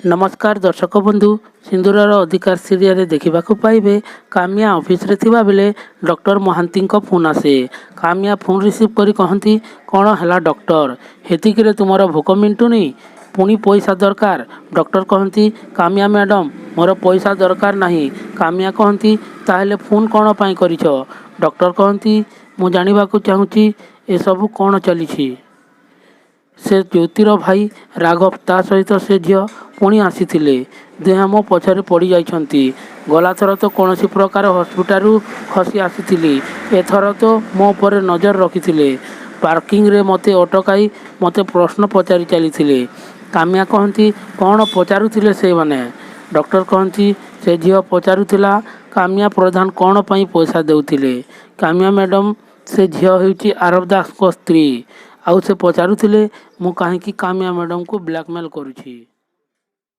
ନମସ୍କାର ଦର୍ଶକ ବନ୍ଧୁ, ସିନ୍ଦୁରର ଅଧିକାର ସିରିଏଲରେ ଦେଖିବାକୁ ପାଇବେ, କାମିଆ ଅଫିସରେ ଥିବାବେଳେ ଡକ୍ଟର ମହାନ୍ତିଙ୍କ ଫୋନ୍ ଆସେ। କାମିଆ ଫୋନ୍ ରିସିଭ୍ କରି କହନ୍ତି, "କ'ଣ ହେଲା ଡକ୍ଟର? ହେତିକିରେ ତୁମର ଭୋକ ମେଣ୍ଟୁନି? ପୁଣି ପଇସା ଦରକାର?" ଡକ୍ଟର କହନ୍ତି, "କାମିଆ ମ୍ୟାଡ଼ମ୍, ମୋର ପଇସା ଦରକାର ନାହିଁ।" କାମିଆ କହନ୍ତି, "ତାହେଲେ ଫୋନ୍ କ'ଣ ପାଇଁ କରିଛ?" ଡକ୍ଟର କହନ୍ତି, "ମୁଁ ଜାଣିବାକୁ ଚାହୁଁଛି ଏସବୁ କ'ଣ ଚାଲିଛି। ସେ ଜ୍ୟୋତିର ଭାଇ ରାଘବ, ତା ସହିତ ସେ ଝିଅ ପୁଣି ଆସିଥିଲେ। ଦୁହେଁ ମୋ ପଛରେ ପଡ଼ିଯାଇଛନ୍ତି। ଗଲାଥର ତ କୌଣସି ପ୍ରକାର ହସ୍ପିଟାଲରୁ ଖସି ଆସିଥିଲି, ଏଥର ତ ମୋ ଉପରେ ନଜର ରଖିଥିଲେ। ପାର୍କିଂରେ ମୋତେ ଅଟକାଇ ମୋତେ ପ୍ରଶ୍ନ ପଚାରି ଚାଲିଥିଲେ।" କାମିଆ କହନ୍ତି, "କ'ଣ ପଚାରୁଥିଲେ ସେମାନେ?" ଡକ୍ଟର କହନ୍ତି, "ସେ ଝିଅ ପଚାରୁଥିଲା କାମିଆ ପ୍ରଧାନ କ'ଣ ପାଇଁ ପଇସା ଦେଉଥିଲେ। କାମିଆ ମ୍ୟାଡ଼ମ୍, ସେ ଝିଅ ହେଉଛି ଆରବ ଦାସଙ୍କ ସ୍ତ୍ରୀ। ଆଉ ସେ ପଚାରୁଥିଲେ ମୁଁ କାହିଁକି କାମିଆ ମ୍ୟାଡ଼ମ୍କୁ ବ୍ଲାକମେଲ୍ କରୁଛି।"